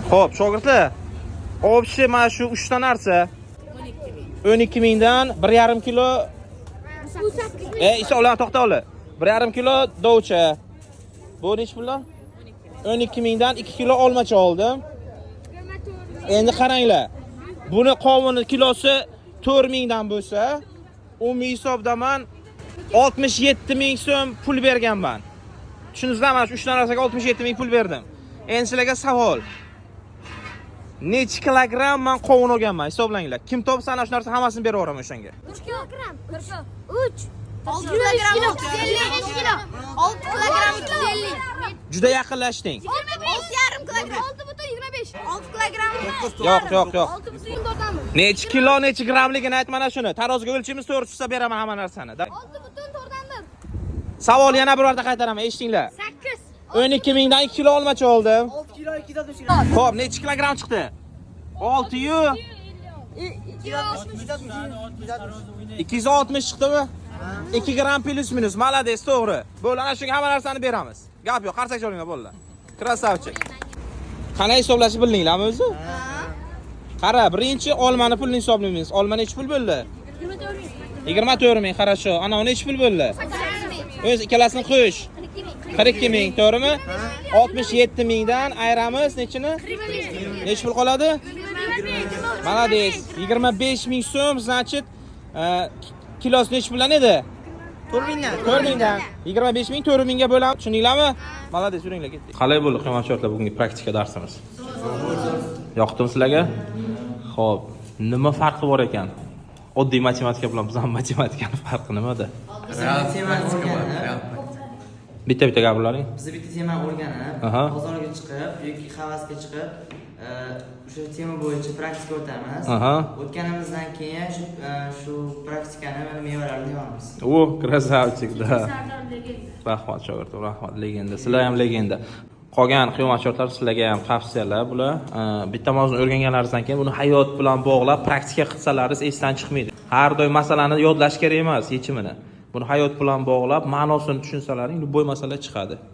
Xo'p, shogirdlar. Общий mana shu 3 ta narsa 12 mingdan 1,5 kilo. Iso, ularni to'xta ola. 1,5 kilo dovcha. Bu nechi puldan? 12 mingdan 2 kilo olmacha oldim. Endi qaranglar. Buni qovuni kilosi 4 mingdan bo'lsa, umumiy hisobda man 67 ming so'm pul berganman. Tushundingizmi? Mana shu 3 ta narsaga 67 ming pul berdim. Endi sizlarga savol. Necha kilogramm man qovun olganman? Hisoblanglar. Kim topsa, ana shu narsa hammasini berib yuboraman o'shanga. 3 kilogramm. 3. 6 kilogramm 350 kilo. 6 kilogramm 350. Juda yaqinlashding. 25,5 kilogramm. 6,25. 6 kilogramm. Yo'q, yo'q, yo'q. 6,4 Necha kilo, necha grammligini ayt mana shuni. Taroziga o'lchaymiz, to'g'ri tushsa beraman hamma narsani. 6,4. Savol yana bir marta qaytaraman, eshitinglar. 8. 12 mingdan 2 kilo olmacha oldim. 6 kilo 260 kilo. Xo'p, necha kilogramm chiqdi? 6 yu 260. 260 chiqdimi? 2 gramm плюс минус. Молодец, to'g'ri. Bo'ldi, ana shunga hamma narsani beramiz. Gap yo'q, qarsak chalinglar, bo'ldi. Красавчик. Qanday hisoblashni bildinglarmi o'zi? Qara, birinchi olmani pulini hisoblaymiz. Olma necha pul bo'ldi? 24 ming, хорошо. Ana uni necha pul bo'ldi? O'z ikkalasini qo'sh. 42 ming, to'g'rimi? 67 mingdan ayiramiz nechini? Necha pul qoladi? Молодец. 25 ming so'm, значит, kilosi necha puldan edi? 4 mingdan. 4 mingdan. 25 ming 4 mingga bo'lamiz. Tushundinglarmi? Молодец, yuringlar, ketdik. Qalay bo'ldi, hurmatli, bugungi praktika darsimiz? Yoqdimi sizlarga? Xo'p, nima farqi bor ekan? Oddiy matematika bilan bizning matematikani farqi nimada? Real temani o'rganib, Bitta bitta gapirlaring. biz bitta temani o'rganib, bozorga chiqib yoki havasga chiqib, o'sha tema bo'yicha praktika o'tamiz. O'tganimizdan keyin shu praktikani mana mevalarini yeyamiz. O, красавчик, да. Rahmat, shogirdim, rahmat, легенда. Sizlar ham легенда. Qolgan qiyomatchilar, sizlarga ham tavsiyalar bular. Bitta mavzuni o'rganganlaringizdan keyin buni hayot bilan bog'lab praktika qilsalaringiz esdan chiqmaydi. Har doim masalani yodlash kerak emas, yechimini. Buni hayot bilan bog'lab, ma'nosini tushunsalaring, любой masala chiqadi.